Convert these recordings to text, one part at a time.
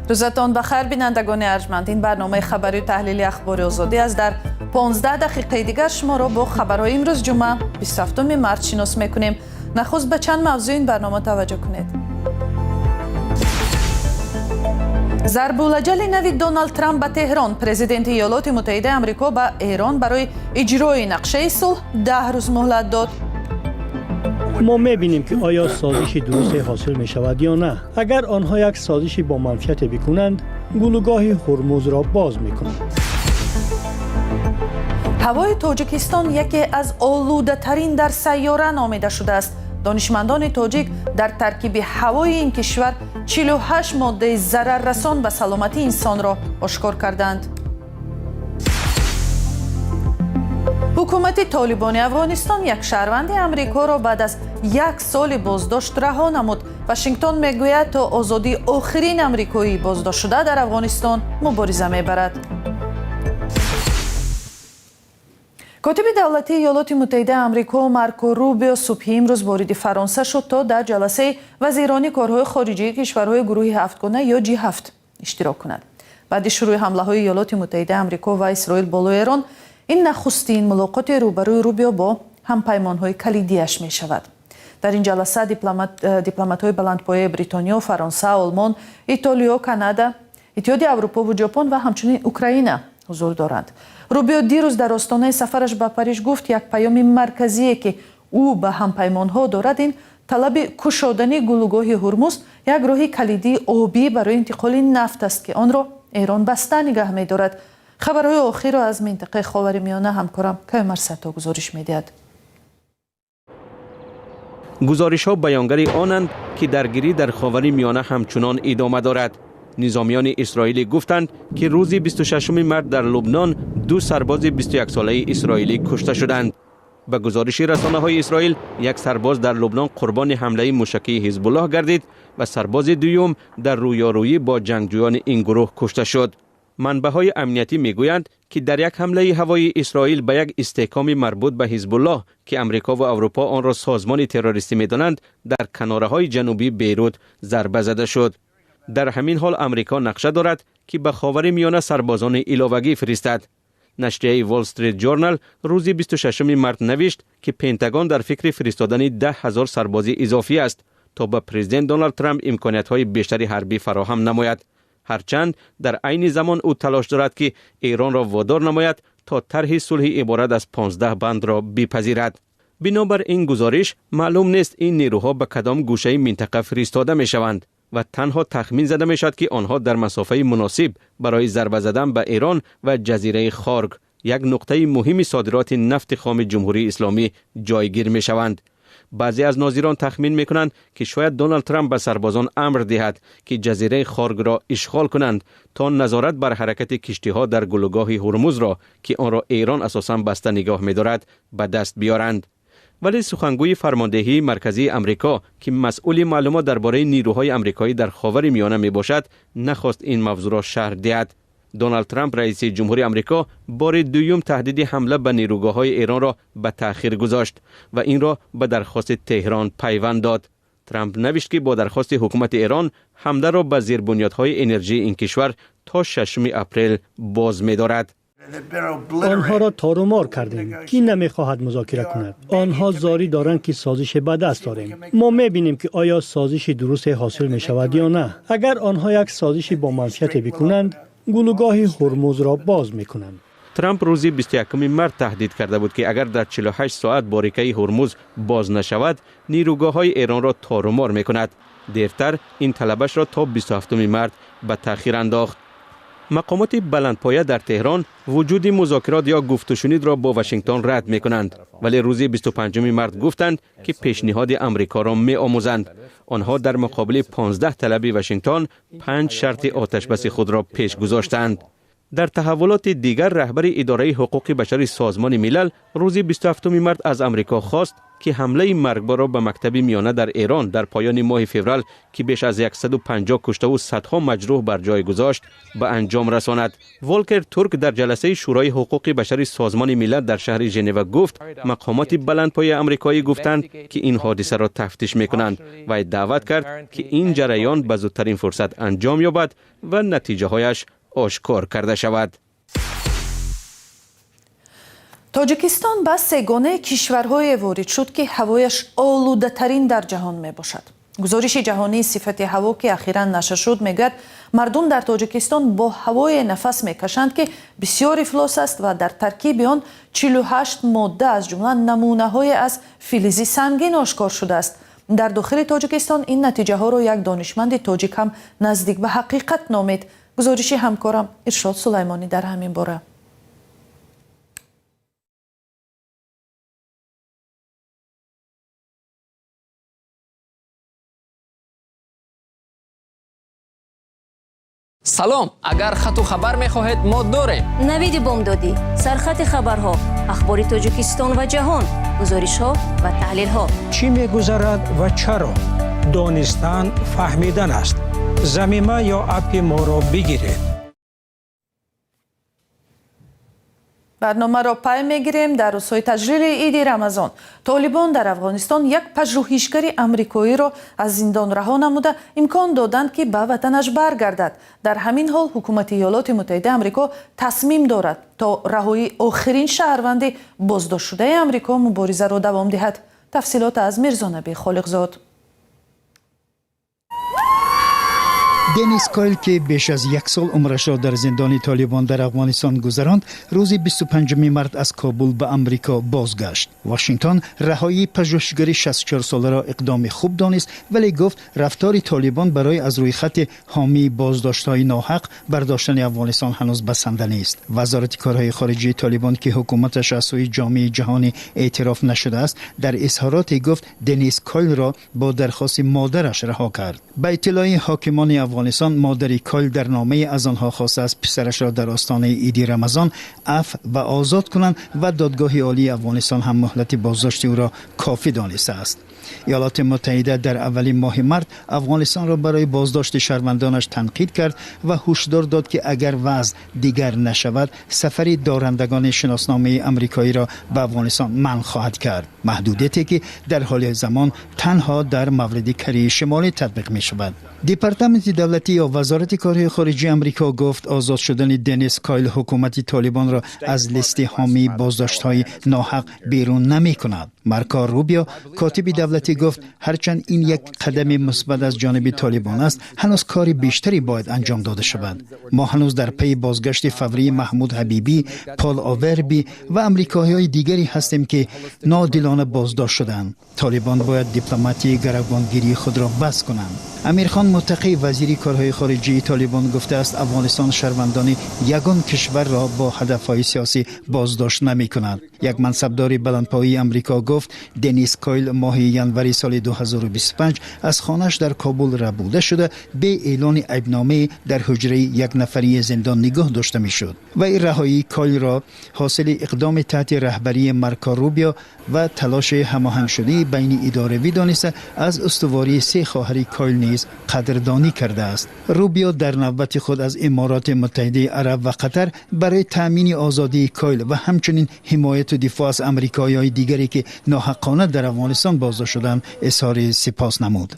Рӯзатон ба хайр, бинандагони арҷманд. Ин барномаи хабарию таҳлили Ахбори Озодӣ аст. Дар 15 дақиқаи дигар шуморо бо хабарҳои имрӯз, ҷумъа, 27 март, шинос мекунем. Нахуст ба чанд мавзӯи ин барнома таваҷҷӯҳ кунед. Зарбулаҷали нави Доналд Трамп ба Теҳрон. Президенти Иёлоти Муттаҳидаи Амрико ба Эрон барои иҷрои нақшаи сулҳ 10 рӯз муҳлат дод. Мо мебинем, ки оё созиши дурусте ҳосил мешавад ё на. Агар онҳо як созиши бо манфиате бикунанд, гулӯгоҳи Ҳурмузро боз мекунанд. Ҳавои Тоҷикистон яке аз олудатарин дар сайёра номида шудааст. Донишмандони тоҷик дар таркиби ҳавои ин кишвар 48 моддаи зараррасон ба саломатии инсонро ошкор карданд. Ҳукумати Толибони Афғонистон як шаҳрванди Амрикоро баъд аз як соли боздошт раҳо намуд. Вашингтон мегӯяд, то озодии охирин амрикоӣ боздоштшуда дар Афғонистон мубориза мебарад. Котиби давлатии Иёлоти Муттаҳидаи Амрико Марко Рубио субҳи имрӯз вориди Фаронса шуд, то дар ҷаласаи вазирони корҳои хориҷии кишварҳои гурӯҳи ҳафтгона ё Ҷи7 иштирок кунад. Баъди шурӯи ҳамлаҳои Иёлоти Муттаҳидаи Амрико ва Исроил болои Эрон, ин нахустин мулоқоти рӯбарӯи Рубио бо ҳампаймонҳои калидиаш мешавад. Дар ин ҷаласа дипломатҳои баландпояи Бритониё, Фаронса, Олмон, Итолиё, Канада, Иттиҳоди Аврупову Ҷопон ва ҳамчунин Украина ҳузур доранд. Рубио дирӯз дар остонаи сафараш ба Париж гуфт, як паёми марказие, ки ӯ ба ҳампаймонҳо дорад, ин талаби кушодани гулӯгоҳи Ҳурмуз, як роҳи калидии обӣ барои интиқоли нафт аст, ки онро Эрон баста нигаҳ медорад. Хабарҳои охирро аз минтақаи Ховари Миёна ҳамкорам Каюмар Сато гузориш медиҳад. Гузоришҳо баёнгари онанд, ки даргирӣ дар Ховари Миёна ҳамчунон идома дорад. Низомиёни исроилӣ гуфтанд, ки рӯзи 26 март дар Лубнон ду сарбози 21-солаи исроилӣ кушта шуданд. Ба гузориши расонаҳои Исроил, як сарбоз дар Лубнон қурбони ҳамлаи мушакии Ҳизбуллоҳ гардид ва сарбози дуюм дар рӯёрӯӣ бо ҷангҷӯёни ин гурӯҳ кушта шуд. Манбаъҳои амниятӣ мегӯянд, ки дар як ҳамлаи ҳавоии Исроил ба як истеҳкоми марбут ба Ҳизбуллоҳ, ки Амрико ва Аврупо онро созмони террористӣ медонанд, дар канораҳои ҷанубии Бейрут зарба зада шуд. Дар ҳамин ҳол Амрико нақша дорад, ки ба Ховари Миёна сарбозони иловагӣ фиристад. Нашрияи Wall Street Journal рӯзи 26 март навишт, ки Пентагон дар фикри фиристодани 10 000 сарбози изофӣ аст, то ба президент Доналд Трамп имкониятҳои бештари ҳарбӣ фароҳам намояд. Ҳарчанд дар айни замон ӯ талош дорад, ки Эронро водор намояд, то тарҳи сулҳи иборат аз 15 бандро бипазирад. Бинобар ин гузориш, маълум нест, ин нерӯҳо ба кадом гӯшаи минтақа фиристода мешаванд ва танҳо тахмин зада мешавад, ки онҳо дар масофаи муносиб барои зарба задан ба Эрон ва ҷазираи Хорг, як нуқтаи муҳими содироти нафти хоми Ҷумҳурии Исломӣ, ҷойгир мешаванд. Баъзе аз нозирон тахмин мекунанд, ки шояд Доналд Трамп ба сарбозон амр диҳад, ки ҷазираи Хоргро ишғол кунанд, то назорат бар ҳаракати киштиҳо дар гулӯгоҳи Ҳурмузро, ки онро Эрон асосан баста нигоҳ медорад, ба даст биёранд. Вале сухангӯи фармондеҳии марказии Амрико, ки масъули маълумот дар бораи нерӯҳои амрикоӣ дар Ховари Миёна мебошад, нахост ин мавзӯъро шарҳ диҳад. Доналд Трамп, раиси ҷумҳури Амрико, бори дуюм таҳдиди ҳамла ба нерӯгоҳҳои Эронро ба таъхир гузошт ва инро ба дархости Теҳрон пайванд дод. Трамп навишт, ки бо дархости ҳукумати Эрон ҳамларо ба зербунёдҳои энержии ин кишвар то 6 апрел боз медорад. Онҳоро торумор кардем. Кӣ намехоҳад музокира кунад? Онҳо зорӣ доранд, ки созише ба даст орем. Мо мебинем, ки оё созиши дурусте ҳосил мешавад ё на. Агар онҳо як созиши бо манфиате бикунанд, гулӯгоҳи Ҳурмузро боз мекунанд. Трамп рӯзи 21 март таҳдид карда буд, ки агар дар 48 соат борикаи Ҳурмуз боз нашавад, нерӯгоҳҳои Эронро торумор мекунад. Дертар ин талабашро то 27 март ба таъхир андохт. Мақомоти баландпоя дар Теҳрон вуҷуди музокирот ё гуфтушунидро бо Вашингтон рад мекунанд, вале рӯзи 25 март гуфтанд, ки пешниҳоди Амрикоро меомӯзанд. Онҳо дар муқобили 15 талаби Вашингтон панҷ шарти оташбаси худро пеш гузоштаанд. Дар таҳаввулоти дигар, раҳбари идораи ҳуқуқи башари Созмони Милал рӯзи 27 март аз Амрико хост, ки ҳамлаи маргборро ба мактаби миёна дар Эрон дар поёни моҳи феврал, ки беш аз 150 куштаву садҳо маҷрӯҳ бар ҷой гузошт, ба анҷом расонад. Волкер Турк дар ҷаласаи Шӯрои ҳуқуқи башари Созмони Милал дар шаҳри Женева гуфт, мақомоти баландпояи амрикоӣ гуфтанд, ки ин ҳодисаро тафтиш мекунанд ва даъват кард, ки ин ҷараён ба зудтарин фурсат анҷом ёбад ва натиҷаҳояш ошкор карда шавад. Тоҷикистон ба сегонаи кишварҳое ворид шуд, ки ҳавояш олудатарин дар ҷаҳон мебошад. Гузориши ҷаҳонии сифати ҳаво, ки ахиран нашр шуд, мегӯяд, мардум дар Тоҷикистон бо ҳавое нафас мекашанд, ки бисёр ифлос аст ва дар таркиби он 48 модда, аз ҷумла намунаҳое аз филизи сангин, ошкор шудааст. Дар дохили Тоҷикистон ин натиҷаҳоро як донишманди тоҷик ҳам наздик ба ҳақиқат номид. Гузориши ҳамкорам Иршод Сулаймонӣ дар ҳамин бора. Салом, агар хату хабар мехоҳед, мо дорем. Навиди бомдодӣ, сархати хабарҳо, ахбори Тоҷикистон ва ҷаҳон, гузоришҳо ва таҳлилҳо. Чӣ мегузарад ва чаро? Донистан фаҳмидан аст. Замима ё аппи моро бигиред. Барномаро пай мегирем. Дар рӯзҳои таҷлили Иди Рамазон Толибон дар Афғонистон як пажӯҳишгари амрикоиро аз зиндон раҳо намуда, имкон доданд, ки ба ватанаш баргардад. Дар ҳамин ҳол ҳукумати Иёлоти Муттаҳидаи Амрико тасмим дорад, то раҳоии охирин шаҳрванди боздоштшудаи Амрико муборизаро давом диҳад. Тафсилот аз Мирзонаби Холиқзод. Денис Койл, ки беш аз як сол умрашро дар зиндони Толибон дар Афғонистон гузаронд, рӯзи 25 март аз Кобул ба Амрико бозгашт. Вашингтон раҳоии пажӯҳишгари 64-соларо иқдоми хуб донист, вале гуфт, рафтори Толибон барои аз рӯйхати ҳомии боздоштҳои ноҳақ бардоштани Афғонистон ҳанӯз басанда нест. Вазорати корҳои хориҷии Толибон, ки ҳукуматаш аз сӯи ҷомеаи ҷаҳонӣ эътироф нашудааст, дар изҳороте гуфт, Денис Койлро бо дархости модараш раҳо кард. Ба иттилои ҳокимони Афғонистон, модари Койл дар номае аз онҳо хостааст, писарашро дар остонаи Иди Рамазон афв ва озод кунанд ва Додгоҳи Олии Афғонистон ҳам муҳлати боздошти ӯро кофӣ донистааст. Иёлоти Муттаҳида дар аввалин моҳи март Афғонистонро барои боздошти шаҳрвандонаш танқид кард ва ҳушдор дод, ки агар вазъ дигар нашавад, сафари дорандагони шиносномаи амрикоиро ба Афғонистон манъ хоҳад кард, маҳдудияте ки дар ҳоли замон танҳо дар мавриди Кореяи Шимолӣ татбиқ мешавад. Департаменти давлатӣ ё Вазорати корҳои хориҷии Амрико гуфт, озод шудани Денис Койл ҳукумати Толибонро аз листи ҳомии боздоштҳои ноҳақ берун намекунад. Марко Рубио, котиби давлатӣ, гуфт, ҳарчанд ин як қадами мусбат аз ҷониби Толибон аст, ҳанӯз кори бештаре бояд анҷом дода шавад. Мо ҳанӯз дар пайи бозгашти фаврии Маҳмуд Ҳабибӣ, Пол Оверби ва амрикоиҳои дигаре ҳастем, ки ноодилона боздошт шуданд. Толибон бояд дипломатии гаравгонгирии худро бас кунанд. Амирхон Муттақӣ, вазири корҳои хориҷии Толибон, гуфтааст, Афғонистон шаҳрвандони ягон кишварро бо ҳадафҳои сиёсӣ боздошт намекунад. Як мансабдори баландпоии Амрико гуфт, Денис Койл моҳи январи соли 2025 аз хонааш дар Кобул рабуда шуда, бе эълони айбномае дар ҳуҷраи якнафарии зиндон нигоҳ дошта мешуд ва ин раҳоии Койлро ҳосили иқдоми таҳти раҳбарии Марко Рубио ва талоши ҳамоҳангшудаи байни идоравӣ дониста, аз устувории се хоҳари Койл низ қадрдонӣ кардааст. Рубио дар навбати худ аз Имороти Муттаҳидаи Араб ва Қатар барои таъмини озодии Койл ва ҳамчунин ҳимояту дифоъ аз амрикоиҳои дигаре, ки ноҳаққона дар Афғонистон боздошт шуданд, изҳори сипос намуд.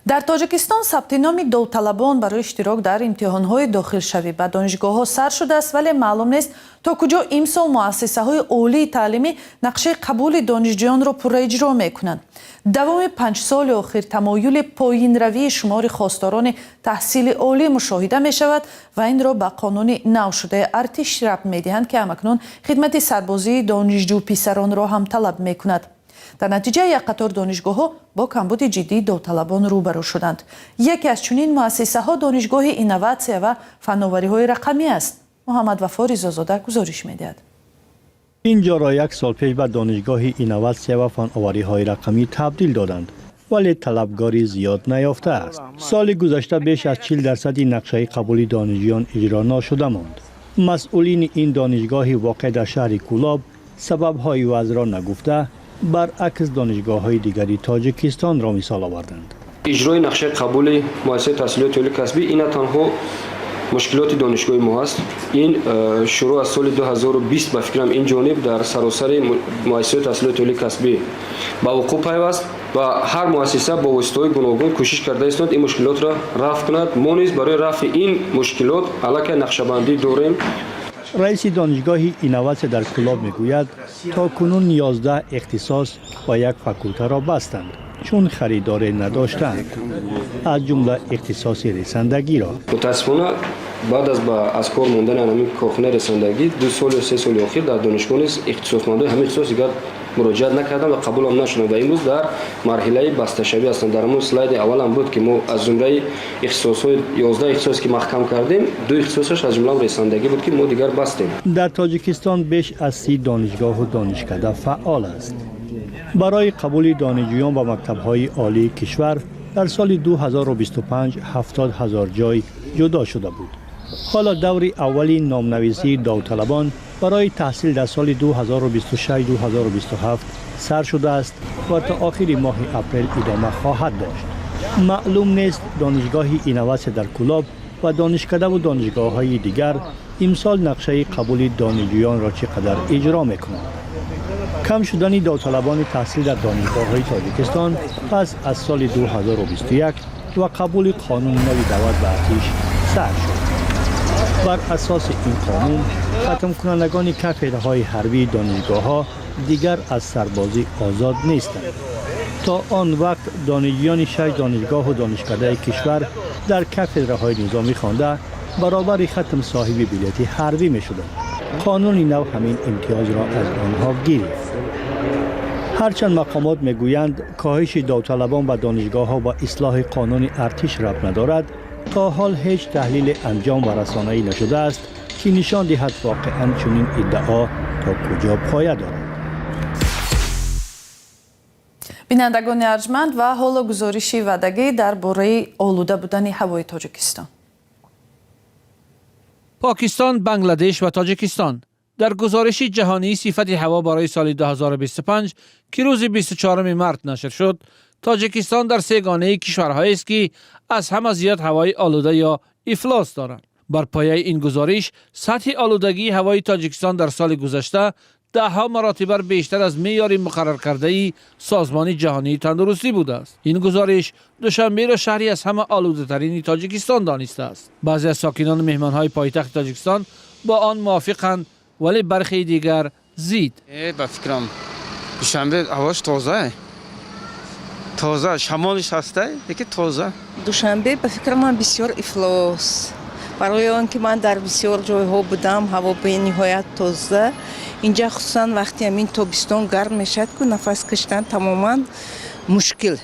Дар Тоҷикистон сабти номи довталабон барои иштирок дар имтиҳонҳои дохилшавӣ ба донишгоҳҳо сар шудааст, вале маълум нест, то куҷо имсол муассисаҳои олии таълимӣ нақшаи қабули донишҷӯёнро пурра иҷро мекунанд. Давоми 5 соли охир тамоюли поинравии шумори хосторони таҳсили олӣ мушоҳида мешавад ва инро ба қонуни навшудаи артиш рабт медиҳанд, ки ҳамакнун хидмати сарбозии донишҷӯ писаронро ҳам талаб мекунад. Дар натиҷа як қатор донишгоҳҳо бо камбуди ҷиддии довталабон рӯбарӯ шуданд. Яке аз чунин муассисаҳо Донишгоҳи инноватсия ва фановариҳои рақамӣ аст. Муҳаммад Вафо Ризозода гузориш медиҳад. Ин ҷоро як сол пеш ба Донишгоҳи инноватсия ва фановариҳои рақамӣ табдил доданд. Вале талабгори зиёд наёфтааст. Соли гузашта беш аз 40 дарсади нақшаи қабули донишҷӯён иҷро нашуда монд. Масъулини ин донишгоҳи воқеъ дар шаҳри Кӯлоб сабабҳои вазъро нагуфта, баръакс донишгоҳҳои дигари Тоҷикистонро мисол оварданд. Иҷрои нақшаи қабули муассисаи таҳсилоти олии касбӣ ин на танҳо мушкилоти донишгоҳи мо ҳаст. Ин шурӯъ аз соли 2020, ба фикрам, ин ҷониб дар саросари муассисаҳои таҳсилоти олии касбӣ ба вуқӯъ пайваст ва ҳар муассиса бо воситаҳои гуногун кӯшиш карда истод ин мушкилотро рафъ кунад. Мо низ барои рафъи ин мушкилот аллакай нақшабандӣ дорем. Раиси донишгоҳи инноватсия дар Кӯлоб мегӯяд, то кунун 11 ихтисос ва як факултаро бастанд, чун харидоре надоштанд, аз ҷумла ихтисоси ресандагиро. Мутаассифона, баъд аз кор мондани ҳамин корхонаи ресандагӣ 2 сол ё 3 соли охир дар донишгоҳ низ ихтисосмандои ҳамин ихтисос дигар муроҷиат накарданд ва қабулам нашуданд ва имрӯз дар марҳилаи басташавӣ ҳастанд. Дар ҳамон слайди аввалам буд, ки мо аз зумраи ихтисосҳои 11 ихтисос, ки маҳкам кардем, ду ихтисосаш, аз ҷумла ресандагӣ буд, ки мо дигар бастем. Дар Тоҷикистон беш аз 30 донишгоҳу донишкада фаъол аст. Барои қабули донишҷӯён ба мактабҳои олии кишвар дар соли 2025 70 ҳазор ҷой ҷудо шуда буд. Ҳоло даври аввали номнависии довталабон барои таҳсил дар соли 2026-2027 сар шудааст ва то охири моҳи апрел идома хоҳад дошт. Маълум нест, донишгоҳи инноватсия дар Кӯлоб ва донишкадаву донишгоҳҳои дигар имсол нақшаи қабули донишҷӯёнро чӣ қадар иҷро мекунанд. Кам шудани довталабони таҳсил дар донишгоҳҳои Тоҷикистон пас аз соли 2021 ва қабули қонуни нави даъват ба артиш сар шуд. Бар асоси ин қонун, хатмкунандагони кафедраҳои ҳарбии донишгоҳҳо дигар аз сарбозӣ озод нестанд. То он вақт донишҷӯёни шаш донишгоҳу донишкадаи кишвар дар кафедраҳои низомӣ хонда, баробари хатм соҳиби билети ҳарбӣ мешуданд. Қонуни нав ҳамин имтиёзро аз онҳо гирифт. Ҳарчанд мақомот мегӯянд, коҳиши довталабон ба донишгоҳҳо ба ислоҳи қонуни артиш рабт надорад, то ҳол ҳеҷ таҳлиле анҷом ва расонаӣ нашудааст, ки нишон диҳад воқеан чунин иддао то куҷо поя дорад. Бинандагони арҷманд, ва ҳоло гузориши ваъдагӣ дар бораи олуда будани ҳавои Тоҷикистон. Покистон, Бангладеш ва Тоҷикистон дар гузориши ҷаҳонии сифати ҳаво барои соли 2025, ки рӯзи 24 март нашр шуд, Тоҷикистон дар сегонаи кишварҳоест, ки аз ҳама зиёд ҳавои олуда ё ифлос доранд. Бар пояи ин гузориш, сатҳи олудагии ҳавои Тоҷикистон дар соли гузашта даҳҳо маротиба бештар аз меъёри муқарраркардаи Созмони ҷаҳонии тандурустӣ будааст. Ин гузориш Душанберо шаҳри аз ҳама олудатарини Тоҷикистон донистааст. Баъзе аз сокинону меҳмонҳои пойтахти Тоҷикистон бо он мувофиқанд, вале бархеи дигар зид. Ба фикрам, Душанбе ҳавош тоза, тоза, шамолиш ҳаста, леки тоза. Душанбе, ба фикри ман, бисёр ифлос, барои он ки ман дар бисёр ҷойҳо будам, ҳаво бениҳоят тоза. Инҷа, хусусан вақти ҳамин тобистон гарм мешавад ку, нафас кашидан тамоман мушкил.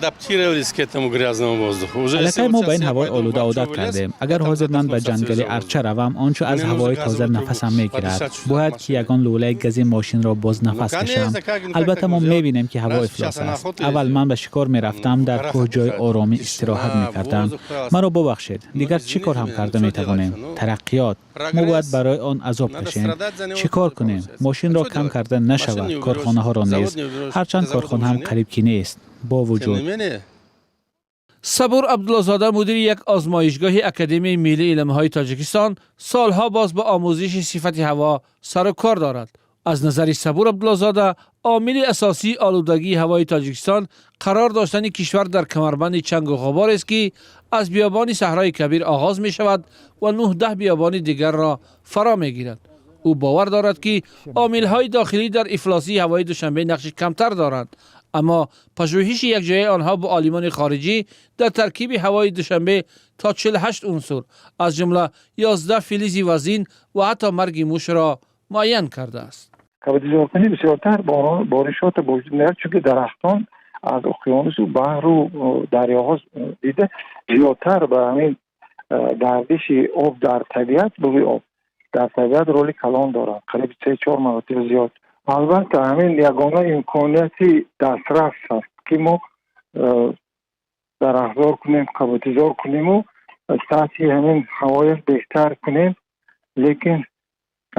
Аллакай мо ба ин ҳавои олуда одат кардем. Агар ҳозир ман ба ҷангали Арча равам, он чо аз ҳавои тоза нафасам мегирад. Бояд ки ягон лӯлаи гази мошинро боз нафас кашам. Албатта, мо мебинем, ки ҳаво ифлос аст. Аввал ман ба шикор мерафтам, дар кӯҳ ҷои оромӣ истироҳат мекардам. Маро бубахшед, дигар чӣ кор ҳам карда метавонем? Тараққиёт, мо бояд барои он азоб кашем. Чӣ кор кунем? Мошинро кам карда нашавад, корхонаҳоро низ, ҳарчанд корхона ҳам қариб ки нест, бо вуҷуд. Сабур Абдуллозода, мудири як озмоишгоҳи Академияи миллии илмҳои Тоҷикистон, солҳо боз ба омӯзиши сифати ҳаво сару кор дорад. Аз назари Сабур Абдуллозода, омили асосии олудагии ҳавои Тоҷикистон қарор доштани кишвар дар камарбанди чангу ғуборест, ки аз биёбони Саҳрои Кабир оғоз мешавад ва 9 биёбони дигарро фаро мегирад. Ӯ бовар дорад, ки омилҳои дохилӣ дар ифлосии ҳавои Душанбе нақши камтар доранд, аммо пажӯҳиши якҷояи онҳо бо олимони хориҷӣ дар таркиби ҳавои Душанбе то 48 унсур, аз ҷумла 11 филизи вазин ва ҳатто марги мушро муайян кардааст. Кабудизоркунӣ бисёртар боришота ба вуҷуд меорад, чунки дарахтон аз уқёнусу баҳру дарёҳо дида зиёдтар ба ҳамин гардиши об дар табиат, буғи об дар табиат роли калон дорад, қариб 3-4 маротиба зиёд. Албатта, ҳамин ягона имконияти дастрас аст, ки мо Дарахтзор кунем, кабутизор куниму сатҳи ҳамин ҳавояш беҳтар кунем, лекин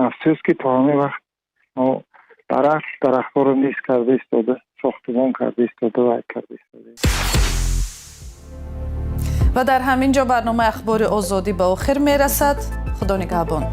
афсӯс, ки то ҳамин вақт мо баръакс дарахтҳоро низ карда истода, сохтумон карда истода, вай карда истода. Ва дар ҳамин ҷо барномаи Ахбори Озодӣ ба охир мерасад. Худо нигаҳбон.